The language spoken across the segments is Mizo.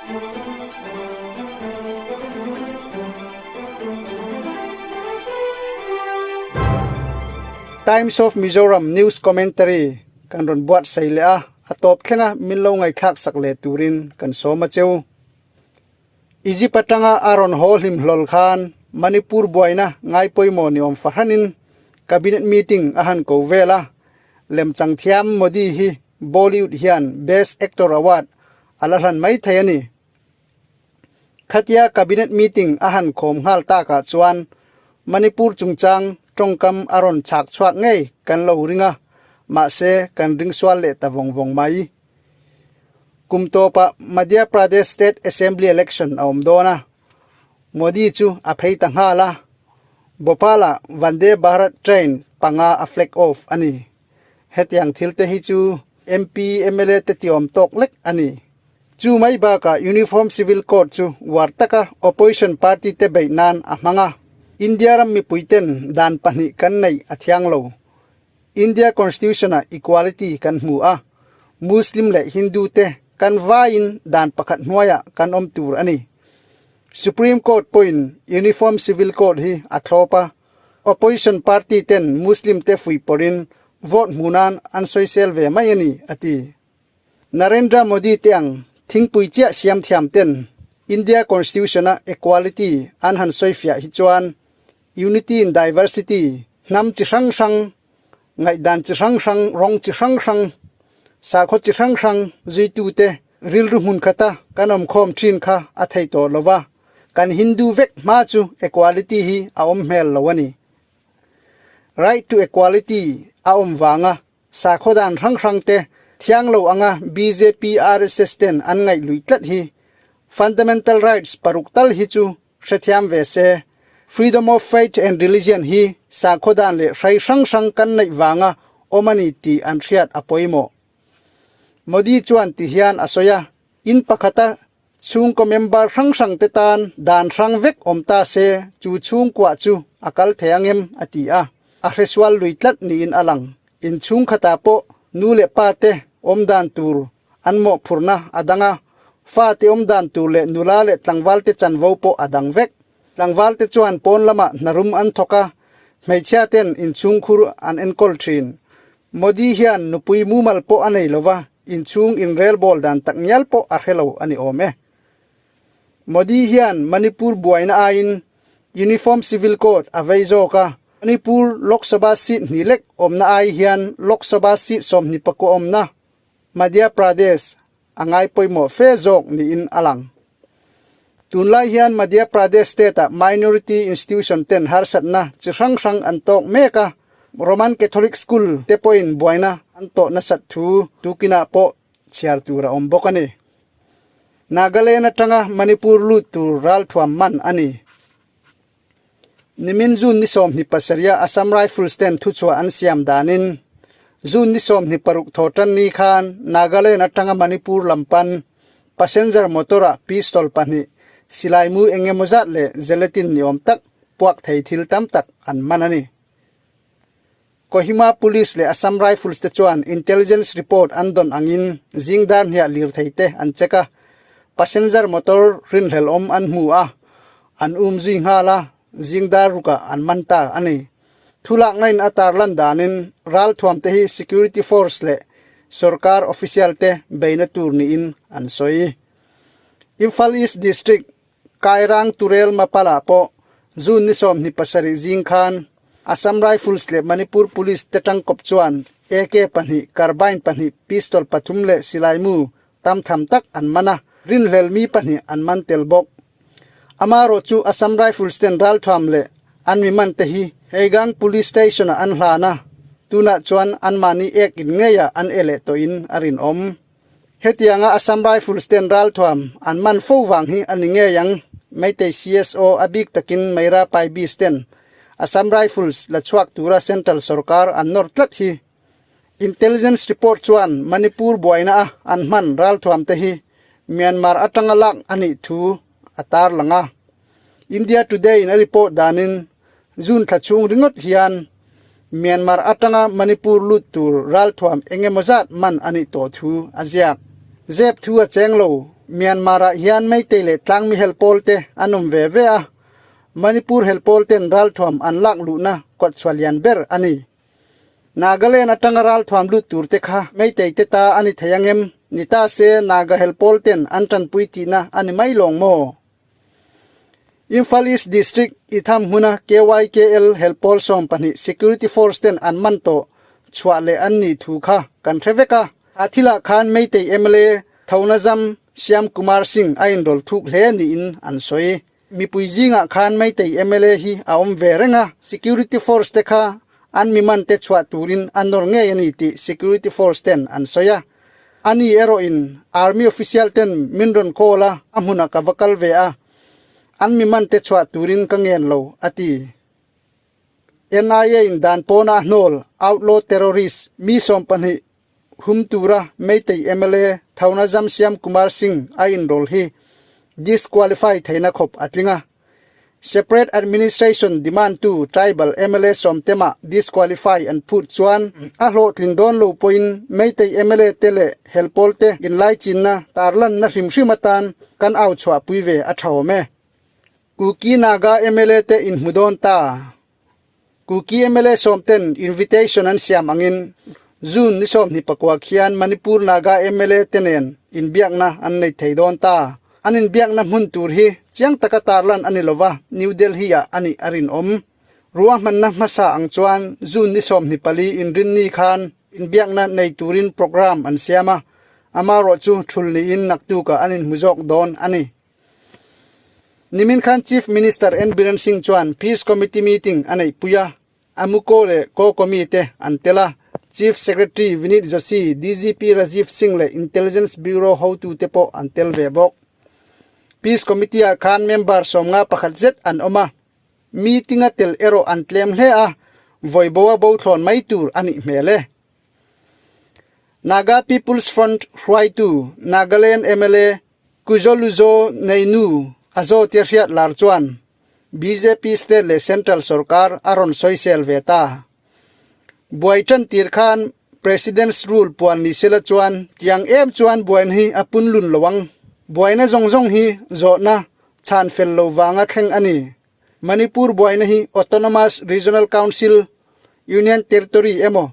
Times of Mizoram News Commentary kan rawn buatsaih leh a, a tawp thlenga min lo ngaihthlak sak leh turin kan sawm a cheu. Egypt atanga a rawn haw hlim hlawl khan Manipur buaina ngai pawimawh ni awm fahranin Cabinet meeting a han ko vel a, lemchang thiam Modi hi Bollywood hian Best Actor Award a la hlan mai thei a ni. Khatia Cabinet meeting a han khawm nghal takah chuan Manipur chungchang tawngkam a rawn chhak chhuak ngei kan lo ring a, mahse kan ring sual leh ta vawng vawng mai. Kum tawpah Madhya Pradesh State Assembly Election a awm dawn a, Modi chu a phei ta nghal a, Bhopal-ah Vande Bharat train panga a flag off a ni. Hetiang thil te hi chu MP, mla te tiawm tawk lek a ni. Chu mai bakah Uniform Civil Code chu uar taka opposition party te beih nan a hmang a. India ram mipui ten dan pahnih kan neih a thiang lo. India Constitution ah equality kan hmu a, Muslim leh Hindu te kan vaiin dan pakhat hnuaiah kan awm tur a ni. Supreme Court pawhin Uniform Civil Code hi a thlawp a, Opposition party ten Muslim te fuihpawrhin vote hmuh nan an sawisel ve mai a ni, a ti. Narendra Modi te ang thingpui chiah siam thiam ten India Constitution-a equality an han sawifiah hi chuan unity in diversity, hnam chi hrang hrang, ngaihdan chi hrang hrang, rawng chi hrang hrang, sakhaw chi hrang hrang zuitute rilru hmun khata kan awmkhawm thin kha a thei tawh lo va. Kan Hindu vek hma chu equality hi a awm hmel lo a ni. Right to equality a awm vanga sakhaw dan hrang hrang te thiang lo anga bjp RSS ten an ngaih lui tlat hi fundamental rights paruk tal hi chu hrethiam ve se. Freedom of faith and religion hi sakhaw dan leh hrai hrang hrang kan neih vanga awm a ni tih an hriat a pawimawh. Modi chuan ti hian a sawi a, In pakhata Chhungkaw member hrang hrang te tan dan hrang vek awm ta se chu chhungkuah chu a kal thei ang em? a ti a. A hresual lui tlat niin a lang. Inchhung khatah pawh nu leh pa te awm dan tur an mawhphurhna a dang a, fa te awm dan tur leh nula leh tlangval te chanvo pawh a dang vek. Tlangval te chuan pawn lamah hnarum an thawk a, hmeichhia ten inchhungkhur an enkawl thin. Modi hian nupui mumal pawh a nei lova, inchhung inrelbawl dan tak ngial pawh a hre lo a ni awm e. Modi hian Manipur buaina aiin Uniform Civil Code a vei zawk a, Manipur Lok Sabha seat hnih lek awmna ai hian Lok Sabha seat 24 awmna Madhya Pradesh a ngai pawimawh fe zawk niin a lang. Tunlai hian Madhya Pradesh state-ah minority institution ten harsatna chi hrang hrang an tawk mek a, Roman Catholic School te pawhin buaina an tawh nasat thu tukinah pawh chhiar tur a awm bawk a ni. Nagaland atanga Manipur lut tur ralthuam man a ni. Nimin June ni 27 a Assam Rifles ten thuchhuah an siam danin June ni 26 thawhtan ni khan Nagaland atanga Manipur lam pan passenger motor-ah pistol pahnih, silaimu eng emaw zat leh gelatin ni awm tak puak thei thil tam tak an man a ni. Kohima Police leh Assam Rifles te chuan intelligence report an dawn angin zingdar hniah lirthei te an check a, passenger motor rinhlelh awm an hmu a, an um zui nghal a, zingdar rukah an man ta a ni. Thulakna in a tarlan danin ralthuam te hi security force leh sorkar official te beina tur niin an sawi. Imphal East District Kairang Turel Mapala pawh June ni 27 zing khan Assam Rifles leh Manipur Police te tangkawp chuan AK pahnih, carbine pahnih, pistol pathum leh silaimu tam tham tak an man a, rinhlel mi pahnih an man tel bawk. Amarawh chu Assam Rifles ten ralthuam leh an mi man te hi Heigang Police Station ah an hlan a, tunah chuan anmahni ek in ngeiah an e leh tawhin a rinawm. Hetianga Assam Rifles ten ralthuam an man fo vang hi a ni ngei ang, Meitei CSO a bik takin Meira Paibis ten Assam Rifles la chhuak tura Central sorkar an nawr tlat hi. Intelligence report chuan Manipur buaina a an hman ralthuam te hi Myanmar atanga lak a nih thu a tarlang a. India Today in a report danin June thla chhung ringawt hian Myanmar atanga Manipur lut tur ralthuam eng emaw zat man a nih tawh thu a ziak. Zep thu a cheng lo. Myanmar-ah hian Meitei leh Tlangmi hel pawl te an awm ve ve a, Manipur hel pawl ten ralthuam an lak luhna kawtchhuah lian ber a ni. Nagaland atanga ralthuam lut tur te kha Meitei te ta a ni thei angem? Ni ta se Naga hel pawl ten an tanpui tihna a ni mai lawng maw? Imphal East District Itham hmuna KYKL helpawl 12 Security Force ten an man tawh chhuah leh an nih thu kha kan hre vek a. A thilah khan Meitei mla Thonazam Shyam Kumar Singh a inrawl thuk hle niin an sawi. Mipui zingah khan Meitei mla hi a awm ve reng a, Security Force te kha an mi man te chhuah turin a nawr ngei a ni tih Security Force ten an sawi a. Ani erawhin Army official ten min rawn call a, a hmunah ka va kal ve a, an mi man te chhuah turin ka ngen lo, a ti. NIA in dan pawna a hnawl, outlaw terrorist, mi 12 hum tura Meitei mla Thaunazam Shyam Kumar Singh a inrawl hi disqualify theihna khawp a tling a. Separate Administration demand tu Tribal mla sawmtemah disqualify an phut chuan a hlawhtlin dawn lo pawhin Meitei mla te leh helpawl te inlaichinna tarlanna hrim hrim atan kan au chhuahpui ve a tha awm e. Kuki Naga mla te inhmu dawn ta. Kuki mla sawmten invitation an siam angin June ni 24 khian Manipur Naga mla te nen inbiakna an nei thei dawn ta. An inbiakna hmun tur hi chiang taka tarlan a ni lova, New Delhi-ah a nih a rinawm. Ruahmanna hmasa ang chuan June ni 24 inrinni khan inbiakna nei turin programme an siam a, amaherawhchu thul niin naktukah an inhmu zawk dawn a ni. Nimin khan Chief Minister N Biren Singh chuan Peace Committee meeting a neihpui a, Amuko leh Kokomi te an tel a, Chief Secretary Vinit Joshi, DGP Rajiv Singh leh Intelligence Bureau hotute pawh an tel ve bawk. Peace Committee-ah khan member 51 zet an awm a, meeting-a tel erawh an tlem hle a, vawi bo a bo thlawn mai tur a nih hmel e. Naga People's Front hruaitu Nagaland mla Kuzoluzo Neinu a zawt i hriat lar chuan bjp state leh central sorkar a rawn sawisel ve ta. Buai tan tir khan President's rule puan ni sela chuan tiang em chuan buaina hi a punlun lo ang. Buaina zawng zawng hi zawhna chhan fel lo vanga thleng a ni. Manipur buaina hi Autonomous Regional Council, Union Territory emaw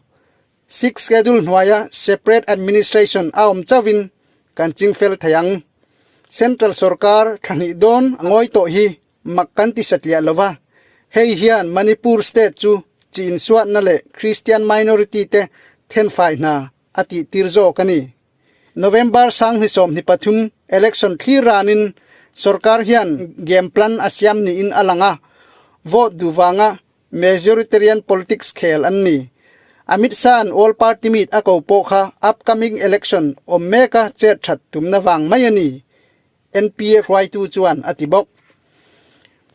Sixth Schedule hnuaia Separate Administration a awm chauhin kan chingfel thei ang. Central sorkar thla hnih dawn a ngawi tawh hi mak kan ti satliah lo va, hei hian Manipur state chu chi insuatna leh Christian minority te thenfai hna a tihtir zawk a ni. November 2023 election thlir ranin sorkar hian game plan a siam niin a lang a, vote duh vanga Majoritarian politics khel an ni. Amit Shah-a'n All Party Meet a ko pawh kha upcoming election awm meka chet that tumna vang mai a ni, NPA hruaitu chuan a ti bawk.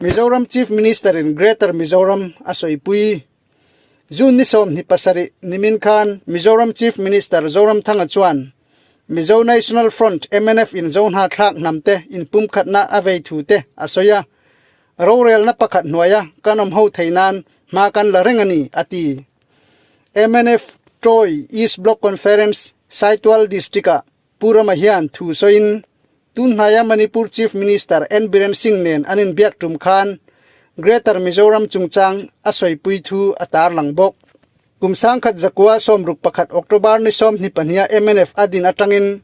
Mizoram Chief Minister-in Greater Mizoram a sawipui. June ni 27 nimin khan Mizoram Chief Minister Zoramthanga chuan Mizo National Front, mnf, in Zohna thlak hnamte inpumkhatna a vei thu te a sawi a. Rorelna pakhat hnuaia kan awm ho thei nan hma kan la reng a ni, a ti. Mnf Troy East Block Conference, Saitual District-ah Pu Rama hian thu sawiin, tun hnaia Manipur Chief Minister N Biren Singh nen an inbiak tum khan Greater Mizoram chungchang a sawipui thu a tarlang bawk. Kum 1961 October ni 22-a mnf a din atangin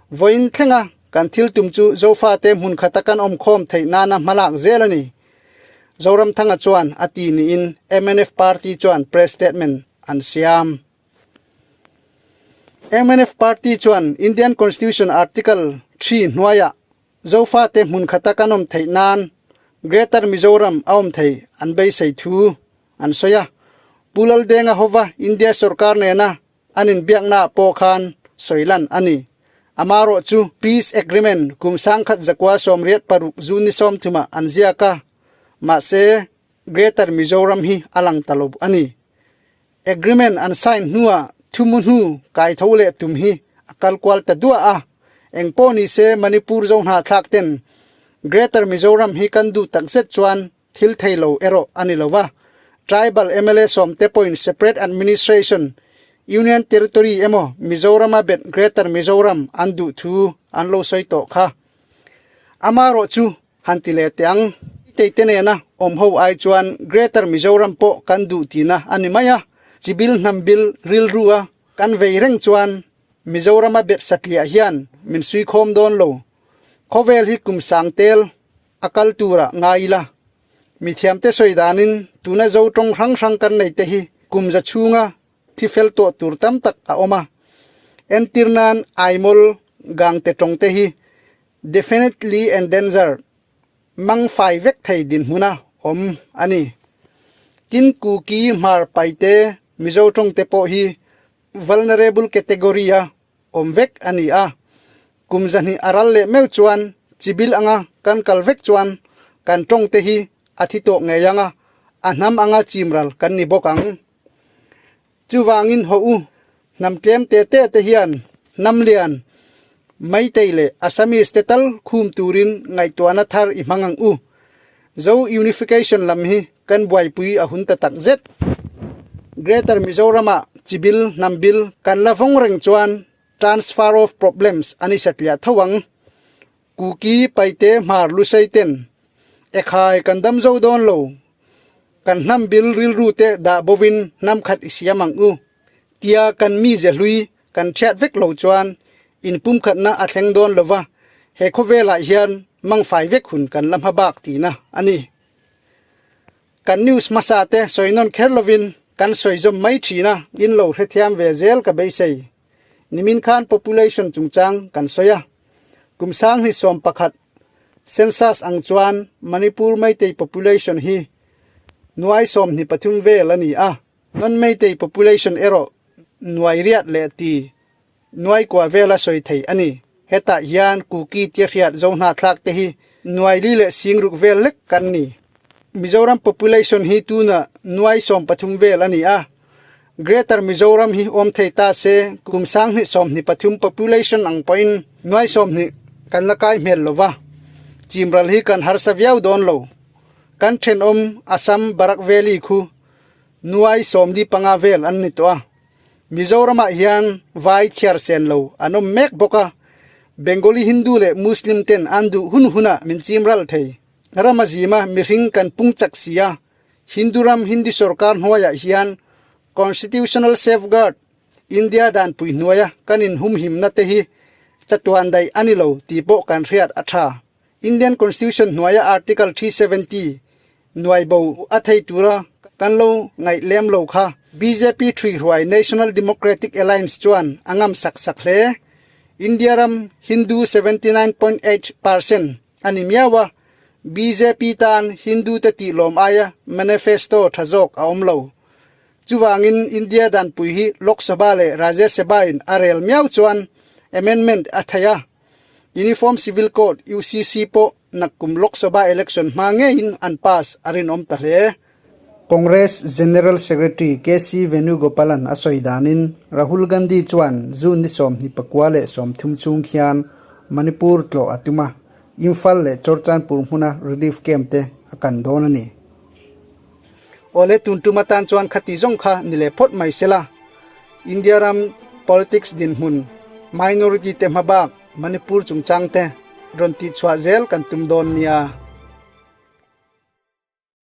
vawiin thlenga kan thil tum chu Zofate hmun khata kan awmkhawm theih nana hmalak zel a ni, Zoramthanga chuan a ti niin mnf party chuan press statement an siam. Mnf party chuan Indian Constitution Article 3 hnuaiah Zofate hmun khata kan awm theih nan Greater Mizoram a awm thei an beisei thu an sawi a. Pu Laldenga hova India sorkar nena an inbiaknaah pawh khan sawi lan a ni. Amarawh chu Peace Agreement kum 1986 June ni 30 ah an ziak a, mahse Greater Mizoram hi a lang ta lo a ni. Agreement an sign hnuah thumu hnu kai tho leh tum hi a kal kual ta duah a, engpawh ni se Manipur zo hnahthlak ten Greater Mizoram hi kan duh takzet chuan thil thei lo erawh a ni lo va. Tribal mla sawmte pawhin separate administration, Union Territory emaw Mizorama bet Greater Mizoram an duh thu an lo sawi tawh kha. Amarawh chu han ti leh teh ang. Teite nena awm ho ai chuan Greater Mizoram pawh kan duh tihna a ni mai a, chibil hnam bil rilru a kan vei reng chuan Mizorama bet satliah hian min suikhawm dawn lo. Khawvel hi kum sang tel a kal turah ngai ila. Mithiamte sawi danin tuna zo tawng hrang hrang kan nei te hi kum za chhunga thi fel tawh tur tam tak a awm a. Entir nan Aimawl Gangte tawng te hi definitely endangered, mang fai vek thei dinhmuna awm a ni. Tin Kuki Hmar Paite Mizo tawng te pawh hi vulnerable category a awm vek a ni a. Kum zahnih a ral leh meuh chuan chibil anga kan kal vek chuan kan tawng te hi a thi tawh ngei anga a hnam anga chimral kan ni bawk ang. Chuvangin haw u, hnam tlem te te te hian hnam lian, Meitei leh Assamese te tal khum turin ngaihtuahna thar i hmang ang u. Zo Unification lam hi kan buaipui a hun ta tak zet. Greater Mizoram-ah chibil, hnam bil kan la vawng reng chuan transfer of problems a ni satliah tho ang. Kuki, Paite, Hmar, Lusei ten ekhai kan dam zo dawn lo. Kan hnam bil rilru te dah bovin hnam khat i siam ang u. Tia kan mi ze hlui kan thiat vek lo chuan inpumkhatna a thleng dawn lo va, he khawvelah hian mangfai vek hun kan la hma bak tihna a ni. Kan news hmasa te sawi nawn kher lovin kan sawi zawm mai thin a, in lo hrethiam ve zel ka beisei. Nimin khan population chungchang kan sawi a, kum sanghnih 11 census ang chuan Manipur Meitei population hi nuai 23 vel a ni a, Non-Meitei population erawh nuai riat leh ti nuai kua vela sawi thei a ni. Hetah hian Kuki tia hriat zo hnahthlak te hi nuai li leh singruk vel lek kan ni. Mizoram population hi tuna nuai 13 vel a ni a. Greater Mizoram hi awm thei ta se kum 2023 population ang pawhin nuai 20 kan la kai hmel lo va, chimral hi kan harsa viau dawn lo. Kan thenawm Assam Barak Valley khu Nuai 45 vel an ni tawh a, Mizoramah hian vai chhiar sen lo an awm mek bawk a, Bengali Hindu leh Muslim ten an duh hun hunah min chim ral thei. Ram a zim a, mihring kan pung chak si a, Hindu ram Hindi sorkar hnuaiah hian Constitutional Safeguard, India danpui hnuaia kan inhumhimna te hi chatuan daih a ni lo tih pawh kan hriat a tha. Indian Constitution hnuaia Article 370 nuai bo a thei tura kan lo ngaih lem lo kha bjp thuihruai National Democratic Alliance chuan a ngam sak sak hle. India ram Hindu 79.8 percent a ni miau a, bjp tan Hindu te tih lawm aia manifesto tha zawk a awm lo. Chuvangin India danpui hi Lok Sabha leh Rajya Sabha in a rel miau chuan amendment a thei a. Uniform Civil Code, UCC, pawh nakkum Lok Sabha election hma ngeiin an pass a rinawm ta hle. Congress General Secretary KC Venugopalan a sawi danin Rahul Gandhi chuan June ni 24 leh 30 chhung khian Manipur tlawh a tum a, Imphal leh Churchandpur hmuna relief camp te a kan dawn a ni. Awle tun tum atan chuan khati zawng kha ni leh phawt mai sela. India ram politics dinhmun, minority te hma bak Manipur chungchang te rawn tihchhuah zel kan tum dawn nia.